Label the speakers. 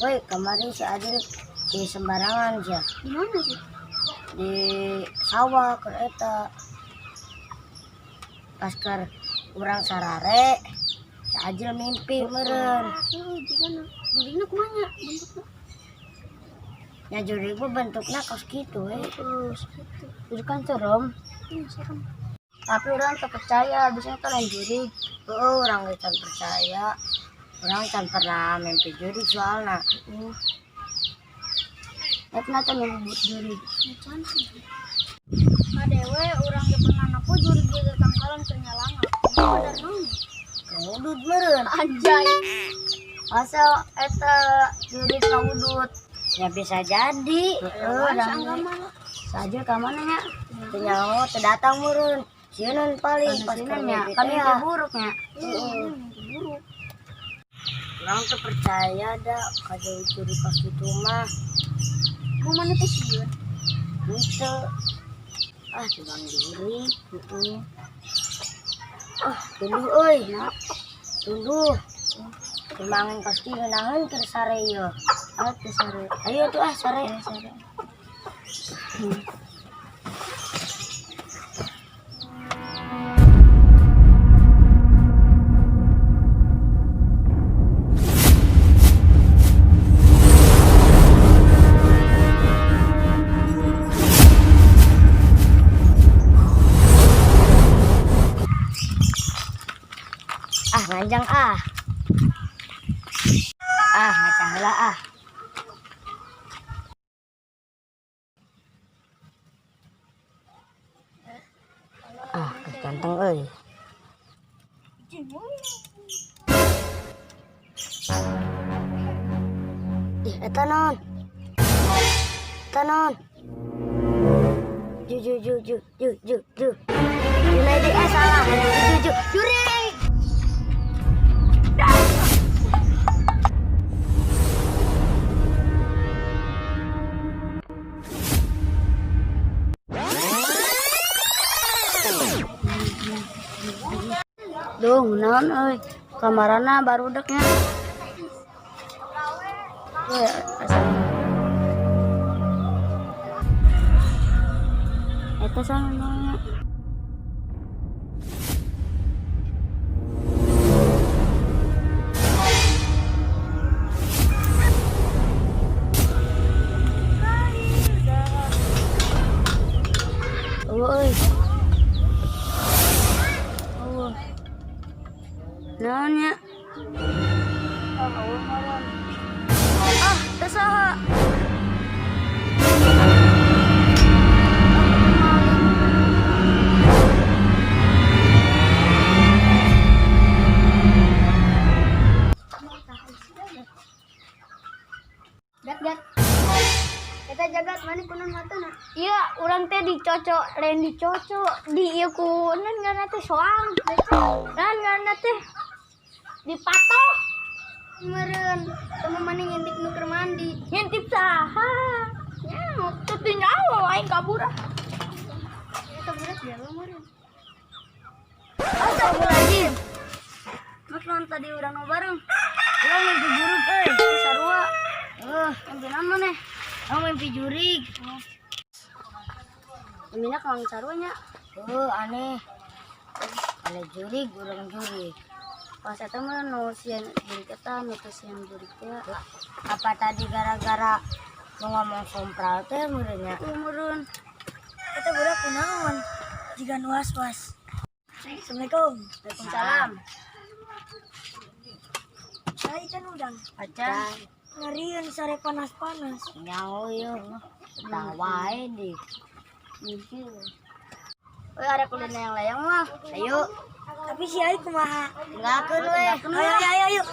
Speaker 1: Woi, kemarin si Adil di sembarangan ya.
Speaker 2: Di mana sih?
Speaker 1: Di sawah keur eta. Pas keur urang sarare, si Ajil mimpi meureun.
Speaker 2: Heeh, jigana. Jurigna kumaha nya bentukna?
Speaker 1: Nya jurig mah bentukna kos kitu we.
Speaker 2: Terus gitu. Jurig kan serem. Iya, serem.
Speaker 3: Tapi urang teu percaya, biasanya teh lain jurig.
Speaker 1: Heeh, urang ge can percaya. Urang can pernah mimpi jurig soalna.
Speaker 3: Heeh. Eta teh mimpi jurig.
Speaker 2: Macan sih. Kadewe urang ge pernah nempo jurig di tangkalan keur nyalanga. Kumaha naon?
Speaker 1: Ngudud meureun.
Speaker 3: Anjay. Masa eta jurig kaudut.
Speaker 1: Ya bisa jadi.
Speaker 3: Heeh,
Speaker 2: Urang mah.
Speaker 3: Saja ka mana nya?
Speaker 1: Teu nyaho teu datang meureun. Sieun paling pas
Speaker 3: Pas
Speaker 1: keur
Speaker 3: nya,
Speaker 1: mimpi
Speaker 3: kan
Speaker 1: teh
Speaker 3: mimpi
Speaker 1: ya.
Speaker 3: buruk nya.
Speaker 2: Iya, mimpi buruk.
Speaker 1: Urang teu percaya da ka jurig kos kitu mah.
Speaker 2: Mau mana teh sieun?
Speaker 1: Henteu. Ah, cuma jurig.
Speaker 3: Heeh.
Speaker 1: Ah, tunduh euy. Tunduh. Timbangan pasti ngeunaheun keur sare ieu.
Speaker 3: Ah, teu sare.
Speaker 1: Ayo tuh ah sare.
Speaker 3: Sare.
Speaker 1: Ah, nganjang ah. Ah, ngacang heula ah. Ah, geus ganteng euy. Ih, eta naon? Eta naon? Ju ju ju ju ju ju ju. Junaidi eh salah. Ju ju jurig.
Speaker 3: Duh, naon euy. Kamarana barudak nya. Euy, asa. Eta sana nya. Euy. Euy. Naon nya? Ah, teu saha.
Speaker 2: Gat gat. Eta jagat mana kunaon matana?
Speaker 3: Iya, urang teh dicocok, lain dicocok, di ieu ku naon ngaranna teh soang. Naon ngaranna teh dipatok.
Speaker 2: Meureun, teman mana ngintip nu keur mandi.
Speaker 3: Ngintip saha?
Speaker 2: Nyaho.
Speaker 3: Teu teu nyaho aing kabur ah.
Speaker 2: Eta budak jalan meureun.
Speaker 3: Astagfirullahaladzim. Mak naon tadi urang nu bareng?
Speaker 1: Urang mimpi buruk euy.
Speaker 3: Sarua.
Speaker 1: Heuh,
Speaker 3: Mimpi naon maneh?
Speaker 1: urang mimpi jurig.
Speaker 3: Mimpina kawan sarua nya.
Speaker 1: Heuh, aneh. Aneh jurig, urang jurig.
Speaker 3: Pas eta mah nu sieun jurig eta nu teu sieun jurig teh.
Speaker 1: Apa tadi gara-gara mau ngomong sompral teh meureun nya?
Speaker 3: Tuh meureun.
Speaker 1: Eta budak kunaon? Jiga nu was-was. Assalamualaikum.
Speaker 3: Waalaikumsalam.
Speaker 1: Saya kan udang.
Speaker 3: Acan.
Speaker 1: Ngeriun sore panas-panas. Nyaho ieu. Tah wae di.
Speaker 3: Mimpi. Euy arek ulin layang-layang mah.
Speaker 1: Ayo. Tapi si Ai kumaha? Tinggalkeun we.
Speaker 3: Tinggalkeun we.
Speaker 1: Ayo ayo ayo.